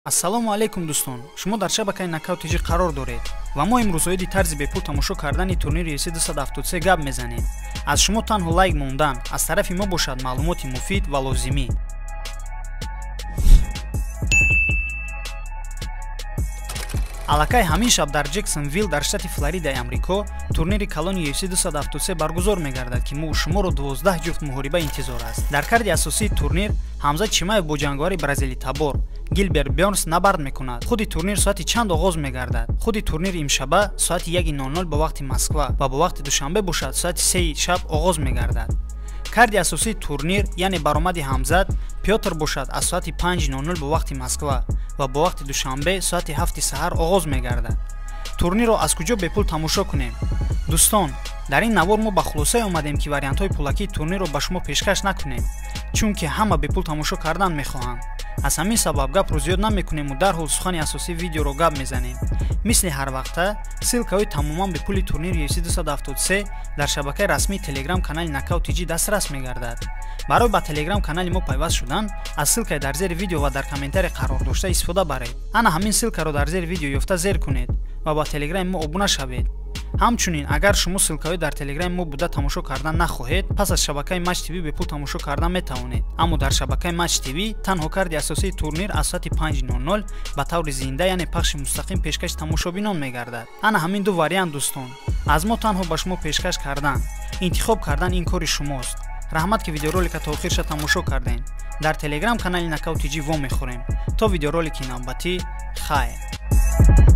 Ассалому алайкум дӯстон, шумо дар шабакаи Нокаут ТЖ қарор доред ва мо имрӯз оиди тарзи бепул тамошо кардани турнири UFC 273 гап мезанем. Аз шумо танҳо лайк мондан, аз тарафи мо бошад маълумоти муфид ва лозимӣ. Аллакай ҳамин шаб дар Ҷексонвилл дар штати Флоридаи Амрико турнири калони UFC 273 баргузор мегардад, ки мо шуморо 12 ҷуфт муҳориба интизор аст. Дар карди асосии турнир Ҳамзат Чимаев бо ҷанговари бразилитабор Гилберт Бёрнс набард мекунад. Худи турнир соати чанд оғоз мегардад? Худи турнир имшаба соати 1:00 бо вақти Москва ва бо вақти Душанбе бошад соати 3 шаб оғоз мегардад. Карди асосии турнир, яъне баромади Ҳамзат Пётр бошад аз соати 5:00 бо вақти Москва ва бо вақти Душанбе соати 7 саҳар оғоз мегардад. Турнирро аз куҷо бепул тамошо кунем? Дӯстон, дар ин навор мо ба хулосае омадем, ки вариантҳои пулакии турнирро ба шумо пешкаш накунем, чунки ҳама бепул тамошо кардан мехоҳанд. Аз ҳамин сабаб гапро зиёд намекунему дарҳол сухани асосии видеоро гап мезанем. Мисли ҳар вақта ссылкаҳои тамоман бепули турнири UFC 273 дар шабакаи расмии телеграм канали Нокаут ТЖ дастрас мегардад. Барои ба телеграм канали мо пайваст шудан аз ссылкаи дар зери видео ва дар комментария қарор дошта истифода баред. Ана ҳамин ссылкаро дар зери видео ёфта зер кунед ва ба телеграми мо обуна шавед. Ҳамчунин агар шумо ссылкаҳои дар телеграми мо буда тамошо кардан нахоҳед, пас аз шабакаи Матч ТВ бепул тамошо кардан метавонед. Аммо дар шабакаи Матч ТВ танҳо карди асосии турнир аз соати 5:00 ба таври зинда, яъне пахши мустақим пешкаши тамошобинон мегардад. Ана ҳамин ду вариант дӯстон, аз мо танҳо ба шумо пешкаш кардан, интихоб кардан ин кори шумост. Раҳмат, ки видеоролика то охирша тамошо кардем. Дар телеграм канали Нокаут ТЖ вомехӯрем. То видеоролики навбатӣ, хайр.